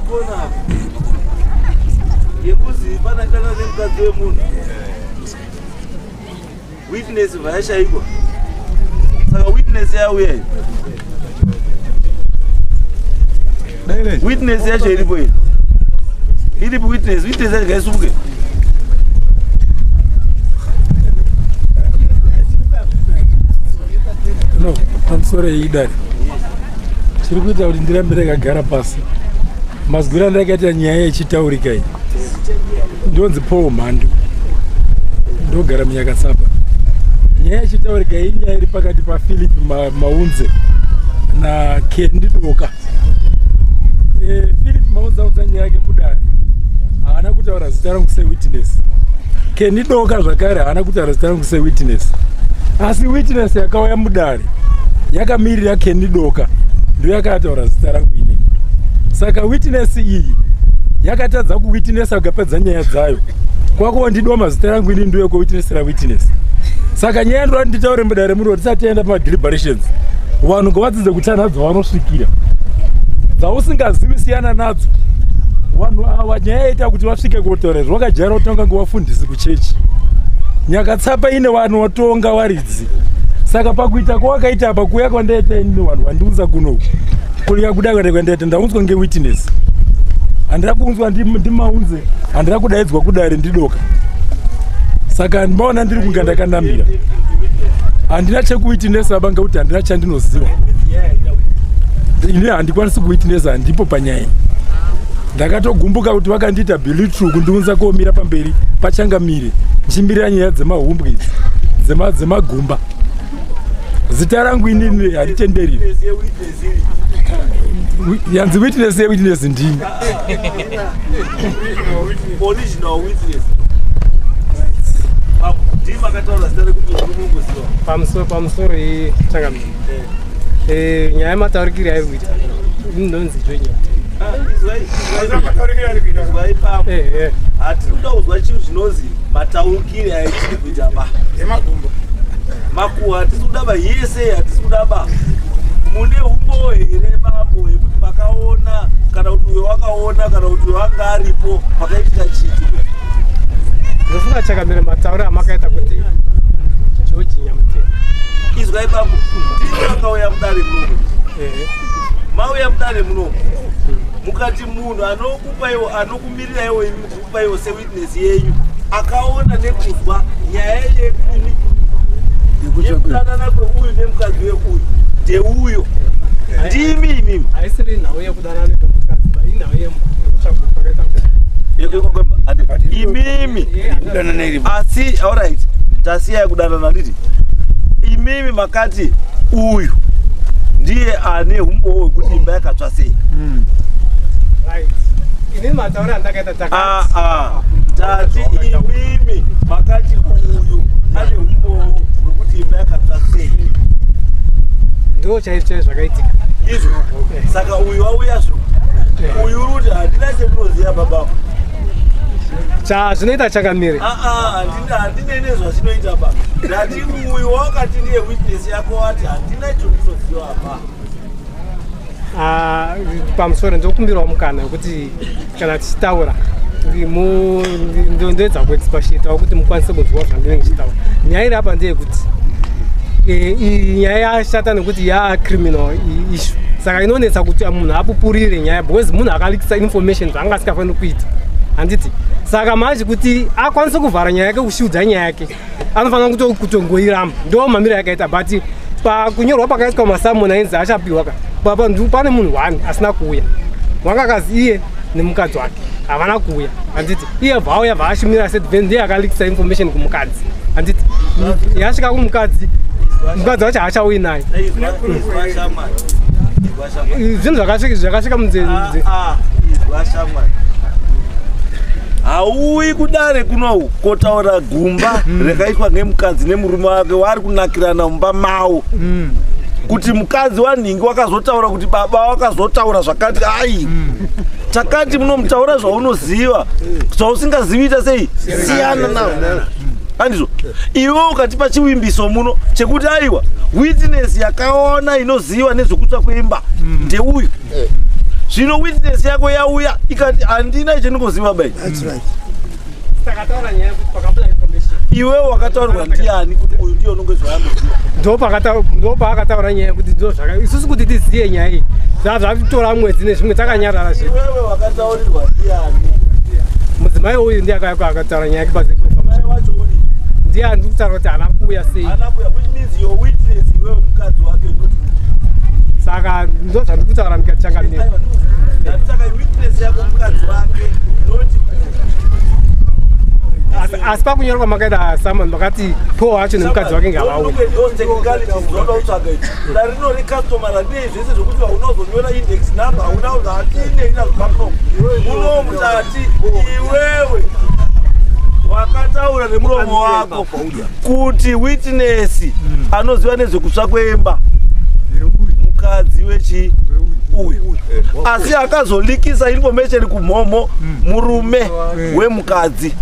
pakona apa yekuzi panakana nemukadzi wemunhu, witness vayashaikwa, saka witness yauya iyi, witness yacho iripo iyi, iripo witness, witness yacho ngaisumuke. No, pamusoro yeidare, chiri kuita kuti ndirambe ndakagara pasi, mazwiro andakaita nyaya yechitaurika iyi, ndonzi Paul Mhandu, ndogara muNyakatsapa. Nyaya yechitaurika iyi, nyaya iri pakati paPhilip Maunze naKendi Doka. Philip Maunze audza nyaya yake kudare, haana kutaura zita rangu sewitness. Kendi Doka zvakare haana kutaura zita rangu sewitness, asi witness yakauya mudare yakamirira Kendi Doka ndo yakataura zita rangu inini. Saka witness iyi yakatadza kuwitnessa, kukapedza nyaya dzayo, kwakuwandidoma zita rangu inini, ndiyo kuwitnessera witness. Saka nyaya ndoda nditaure mudare muno tisati taenda pamadeliberations. Vanhu ngavadzidze kutanha dzavanosvikira, dzausingazivi siyana nadzo. Vanhu ava nyaya yaita kuti vasvike kotaura izvi, vakajaira kutonga ngevafundisi kuchechi. Nyakatsapa ine vanhu vatonga varidzi. Saka pakuita kwawakaita apa, kuuya kwandaita inini, vanhu vandiunza kunoku, kuuya kuda kwandaita, ndaunzwa ngewitness, handina kuunzwa ndiMaunze, handina kudaidzwa kudare ndiDoka. Saka ndimaona ndiri kunga ndakanamira, handina chekuwitnessa ba, ngekuti handina chandinoziva ini, handikwanisi kuwitnessa, handipo panyaya iyi. Ndakatogumbuka kuti vakandiita belittle kundiunza komira pamberi pachangamire nchimirira nyaya dzemahumbwe idzi, dzemagumba. Zita rangu inini haritenderiri. Witness yewitness iri. Yanzi witness yewitness ndini. Original witness ndii makataura zita rekuti uri mungoziva. Pamusoro yechangamire, nyaya yemataurikiro airi kuita, inonzi Jonya. Izwai papo, hatiri kuda kuzwa chinhu chinonzi mataurikire aitiri kuita ba makuhwa, hatisi kuda ba yese, hatisi kuda ba. Mune umbo here bambo yekuti makaona, kana kuti uyo wakaona, kana kuti uyo anga aripo pakaitika chiitiko? Ndofunga chakamire matauro amakaita kuti George Nyamutera. Izwai bambo, ndini makauya mudare munomu. Mauya mudare munomu mukati munhu anokupaiwo, anokumirirawo imi, kukupaiwo sewitness yenyu, akaona nekuzwa nyaya yekuni yekudanana kweuyu nemukadzi wekuyu, ndeuyo, ndimi imimi. Haisiri nhau yekudanana kwemukadzi ba, inhau yekutsvaga kwakaita. Imimi asi, alright, tasiya kudanana, nditi imimi makati uyu ndiye ane umbowo hwekuti imba yakatsva sei. Right, inini matauro andakaita Ah, takati ah. Tati imimi makati uyu ane umbowo hwekuti imba yakatsva sei. Ndo chaizvo chaizvo zvakaitika. Izvo saka uyu wauyazvo, uyu uri kuti handina chendinoziva babako. Chazvinoita chakamire. Handine nezvazvinoita ba, ndati uyu wakati ndiye witness yako wati handina chendinoziva pa. Ah, pamusoro ndokumbirawo mukana wekuti kana tichitaura ndoedza kuexpatiatawo kuti mukwanise kunzwa zvandinenge ndichitaura. Nyaya iri apa ndeyekuti iyi nyaya yashata nekuti yacriminal issue, saka inonetsa kuti munhu apupurire nyaya because munhu akaleakisa information zvaanga asingafaniri kuita, handiti? Saka manje kuti akwanise kuvhara nyaya yake, kushiudza nyaya yake, anofanira kutongoiramba. Ndo mamiro yakaita, but pakunyorwa pakaitwa masummons ainzi achapiwa ka pane munhu one asina kuuya, wanga akazi iye nemukadzi wake havana kuuya, handiti? Iye bva auya, bva ashumira sedven, ndiye akaleakisa information kumukadzi, handiti? Yasvika kumukadzi, mukadzi wacho haachauyi naye. Izwa shamwari, izwa shamwari. Zvinhu zvakasvika munze. Ah, ah, izwa shamwari, hauyi kudare kunoku kotaura gumba rakaitwa ngemukadzi nemurume wake waari kunakirana mumba mavo, kuti mukadzi wanhingi wakazotaura kuti baba wakazotaura zvakati. Ai, takati munomutaura zvaunoziva, zvausingazivi ita sei? Siyana nawo, andizvo? Iwe ukatipa chiwimbiso muno chekuti aiwa, witness yakaona inoziva nezvekutsva kweimba ndeuyu. Zvino witness yako yauya ikati handina chendingoziva bai. Takataura nyaya yekuti pakabuda information. Iwewe wakataurirwa ndiani kuti uyu ndiye unonge zvaanoziva? Ndopaakataura nyaya yekuti ndo zvaka isusu kuti tiziye nyaya iyi zvazvatora mwedzi nezvimwe takanyarara zvedu. Iwewe wakataurirwa ndiani? Mudzimai uyu ndiye akataura nyaya yake Mai wacho uri ndiye andiri kutaura kuti haana kuuya sei. Haana kuuya, which means your witness iwewe mukadzi wake not. Saka ndo zvandiri kutaura ndikachangamira. Aiwa, saka witness yako mukadzi wake not. Asi pakunyorwa makaita summon makati Paul wacho nemukadzi wake ngavauye. Zvinoda kutsvaga izvi dare rino recustomer randei zvese zvekuti hauna uzonyora index number, hauna hatinei nazvo pamunomu muno mutati. Iwewe wakataura nemuromo wako kuti witness anoziva nezvekutsva kwemba mukadzi wechi uyu, asi akazolikisa information kumhomho murume wemukadzi.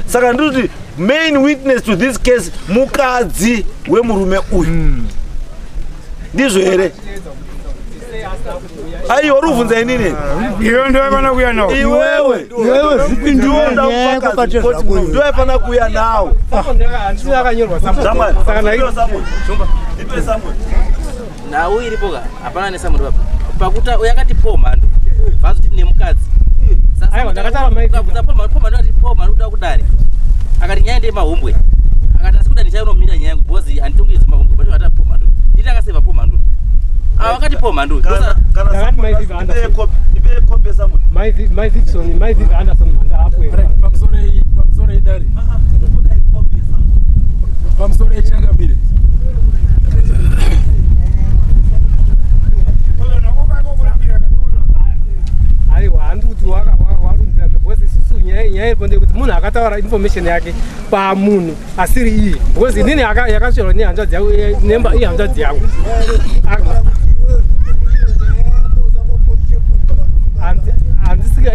Saka ndikuti main witness to this case mukadzi wemurume uyu, ndizvo here? Aiwa, uri kubvunza inini? Iwe ndoyafana kuuya nawo. Iwewe. Iwewe zvipindure nyaya yako pachezvako. Ndoyafana kuuya nawo. Handisi akanyorwa summon. Shamwari, Saka ndipe summon. Ndipe summon. Nhau iripo ka, hapana nesummon papa pakuta yakati po mhandu vazoti nemukadzi. Aiwa, ndakataura mai Ukabvunza po mhandu, po mhandu ati po mhandu kuda kudare, akati nyaya ndeyemahumbwe, akati asi kuda ndichainomira nyaya yangu because handitongi mahumbwe, but akati po mhandu nditi akaseva po mhandu ava akati po mhandu. Kana Ndakati mai summon, Vivi Anderson. ndipe copy yesummon. Mai Dixon, mai Vivi Anderson mhanda apo. Pamusoro idare, pamusoro echangamire. Aiwa, handi kuti warundira because isusu nyaya iripo ndeyekuti munhu akataura information yake pamunhu asiri iye, because inini yakasverwa nehanzvadzi yangu, nemba ihanzvadzi yangu.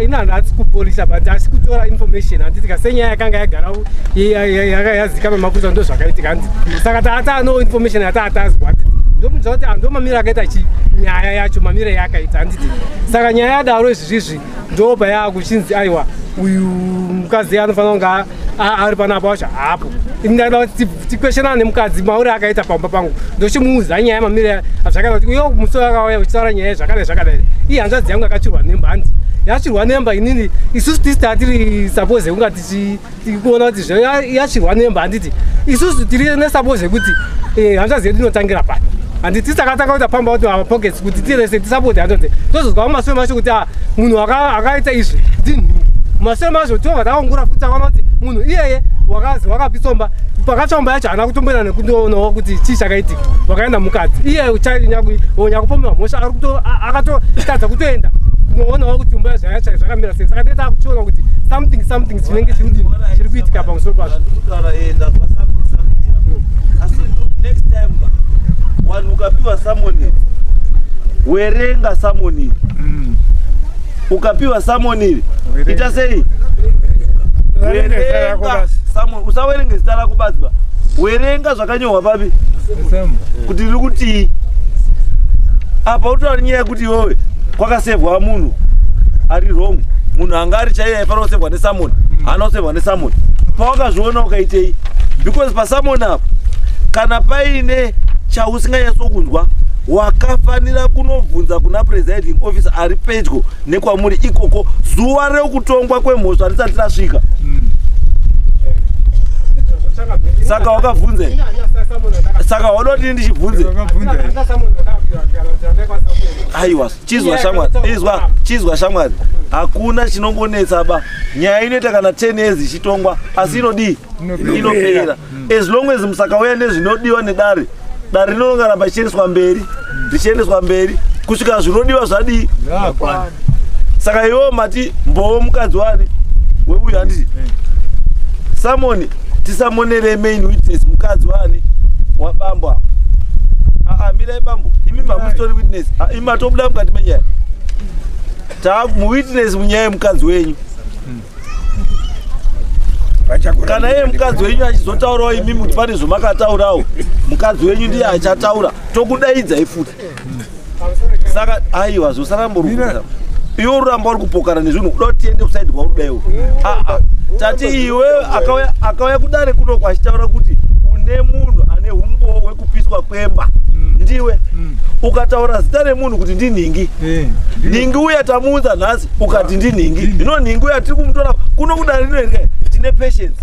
Ini handisi kupolisha, but asi kutora information, handitika? Senyaya yakanga yagara yazikanwa mapurisa, ndo zvakaitika, handiti? Saka taatano information yataatazwa, handiti? Ndomuudza kuti ndo mamiro akaita chi nyaya yacho, mamiro yakaita, handiti? Saka nyaya yadaro izvizvizvi ndo payakuchinzi aiwa, uyu mukadzi anofanira kunge ari panapa wacho haapo. Ini ndada kuti tikweshenana nemukadzi mauri akaita pamba pangu, ndochimuudza nyaya mamiro zvakaita kuti uyo musi wakauya uchitaura nyaya zvakadai zvakadai, iye hanzvadzi yangu yakachirwa nemba, handiti? Yachirwa nemba, inini isusu tisi tatiri suppose kunga tichikuona kuti yachirwa nemba, handiti? Isusu tiri nesuppose yekuti hanzvadzi yedu inotangira pani, handiti? Tisi takatanga kuita pamba kuti mapockets kuti tirese tisapoti hanzvadzi, tozozwa mumashure macho kuti munhu akaita izvi ndinhu. Mumashure macho tobva takaongora futi, takaona kuti munhu iyeye wakazi wakapisomba pakatsvamba yacho haana kutomboenda nekundoonawo kuti chii chakaitika. Wakaenda mukadzi iye nyakupomera mhosva akatotadza kutoenda kunoonawo kuti mba zvayatsva zvakamira sei. Saka tee takuchiona kuti something something chinenge chiri chiri kuitika pamusoro pazvo. Ndikutaura, ndazwa something something, asi next time ka, vanhu ukapiwa summon, werenga summon iri. Ukapiwa summon iri, ita sei? Werenga summon, usawerenge zita rako basi ba, werenga zvakanyorwa papi kuti riri kutii. Apa utaura nyaya yekuti iwewe kwakasevhwa munhu ari wrong, munhu anga ari chaiye aifanira kusevhwa nesummon haana kusevhwa nesummon. Pawakazviona ukaitei? Because pasummon apa kana paine chausinganyatsokunzwa, wakafanira kunobvunza kuna presiding officer ari pedyo nekwamuri ikoko zuva rekutongwa kwemhosva risati rasvika. Saka wakabvunze? Saka wauda kuti ndichibvunze? Aiwa, chizwa shamwari, izwa, chizwa shamwari, hakuna chinongonetsa ba. Nyaya inoita kana 10 years ichitongwa, asi inodii? Inopera as long as musakauya nezvinodiwa nedare. Dare rinongaramba richiendeswa mberi, richiendeswa mberi kusvika zvinodiwa zvadii. Saka iwewo mati mbowo mukadzi wani weuyu, handiti? Summon tisamonere main witness mukadzi wani wabambo apa. Aa, mirai bambo, imi mamusitori witness. Ah, imi matobuda mukati menyaya, muwitness munyaya yemukadzi wenyu. Kana iye mukadzi wenyu achizotaurawo imimi kuti pane zvamakataurawo, mukadzi wenyu ndiye achataura, tokudaidzai futi. Saka aiwa, zvosaramborukura. Iwe uramba uri kupokana nezvinhu uda kuti tiende kusaidi kwauri kudaiwo. Tati iwe akauya kudare kuno kwachitaura kuti une munhu ane umbowo hwekupiswa kwemba. Ndiwe. Ukataura zita remunhu kuti ndinhingi. Nhingi uya tamuunza nhasi ukati ndinhingi. Hino nhingi uya tiri kumutora kuno kudare rino here tine patience.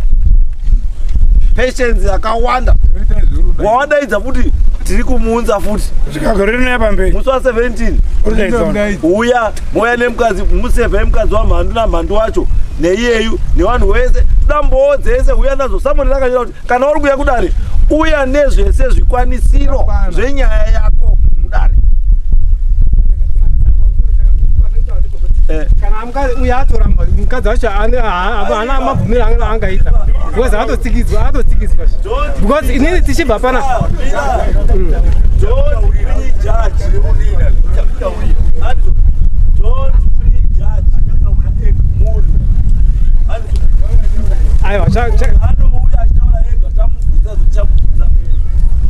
Patience yakawanda. Wawadaidza futi tiri kumuunza futi. Musi wa 17 uya moya nemukadzi musevhe mukadzi waMhandu naMhandu wacho neiyeyu nevanhu vese toda mboo dzese uya nazo. Samoni rakanyora kuti kana uri kuuya kudare uya nezvese zvikwanisiro zvenyaya yako kudare. Kana mukadzi uya atoramba mukadzi wacho haana mabvumiro angaita because atotsikizwa because inini tichibva pana Don't prejudge. Don't prejudge. Munhu. Aiwa, anouya achitaura ega tamubvunza zvichamubvunza.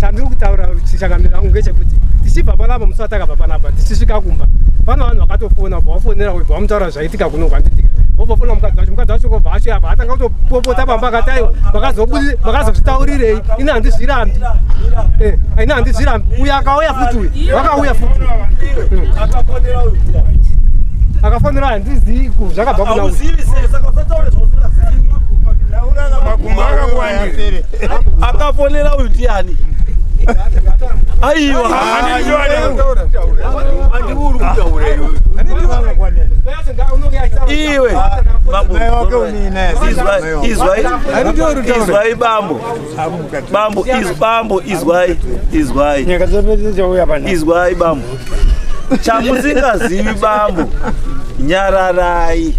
Chandiri kutaura chichakamira angu ngechekuti tichibva panapa musi watakabva panapa tichisvika kumba pane vanhu vakatofona ubva wafonera ubva wamutaura zvaitika kuno kwanditika wobva fona mukadzi wacho kobva acho abva atanga kutopopota pamba akati aiwa makazozvitaurirei ini handizvirambi ini handizvirambi uyu akauya futi uyu wakauya futi akafonera handizivi zvakabva kuna uyu. Akafonera uyu ndiani? Aiwa, iwe bambo, izwai bambo, bambo, bambo, izwai, izwai, izwai bambo. Chamusingazivi bambo, nyararai.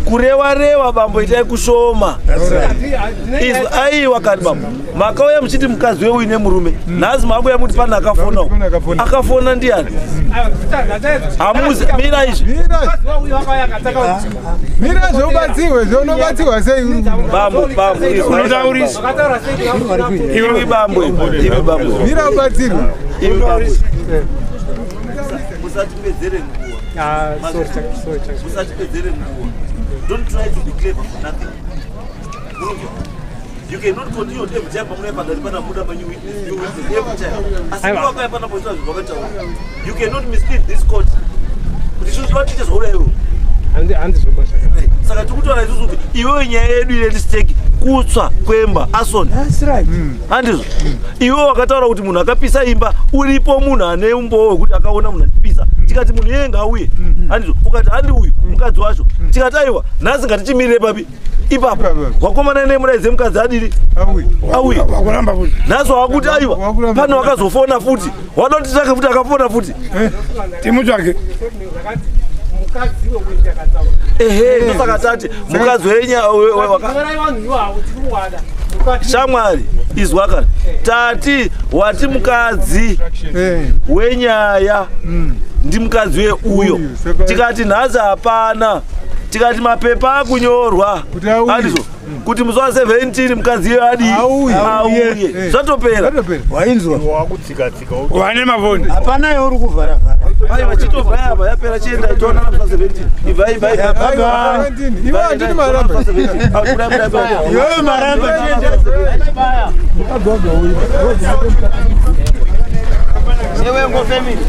Kurewa rewa bambo itai kushoma. Aiwa kani bambo, makauya muchiti mukadzi weuyu nemurume nhasi makuya muti pane akafona. Akafona ndiani? Hamuzi mira izvi. Mira zveubatsirwe zveunobatsirwa sei? Bambo, bambo, unotaurisa. Iwe bambo, iwe bambo. Mira ubatsirwe. Iwe bambo. Musatipedzere nguva. Sorry. Musatipedzere nguva. Don't try to be clever for nothing. You cannot continue every time pamunoya new witness, new witness every time. Asi wakauya panapo zvinhu zvakataura. You cannot mislead this court. Kuti isusu vatiite zvauraiwo. Handizvoba zvakadai. Saka tikutaura isusu kuti iwewe nyaya yedu ine mistake kutsva kwemba arson. That's right. Handizvo. Iwewe wakataura kuti munhu akapisa imba uripo munhu ane umbowo wekuti akaona munhu achipisa. Tikati munhu iyeye ngauye. Handizvo. Ukati handi uyu mukadzi wacho. Tikati aiwa nhasi ngatichimirire papi ipapo. Wakomana nemudaidze mukadzi adiri auye. Nhasi wakuti aiwa pane wakazofona futi. Wadoti futi akafona futi. Timutsvake. Ehe, ndosaka tati mukadzi wenya shamwari izwa kana tati wati mukadzi wenyaya ndi mukadzi weuyo. Tikati nhasi hapana. Tikati mapepa akunyorwa handizvo kuti musi wa 17 mukadzi iye adi auye. Zvatopera. Wainzwa wane mavoni. Hapana yauri kuvharavhara. Aiwa chitobva apa yapera chienda itoona musi wa 17. Ibva ibva ibva. Iwe handini maramba. Iwewe maramba. Iwe ngo family.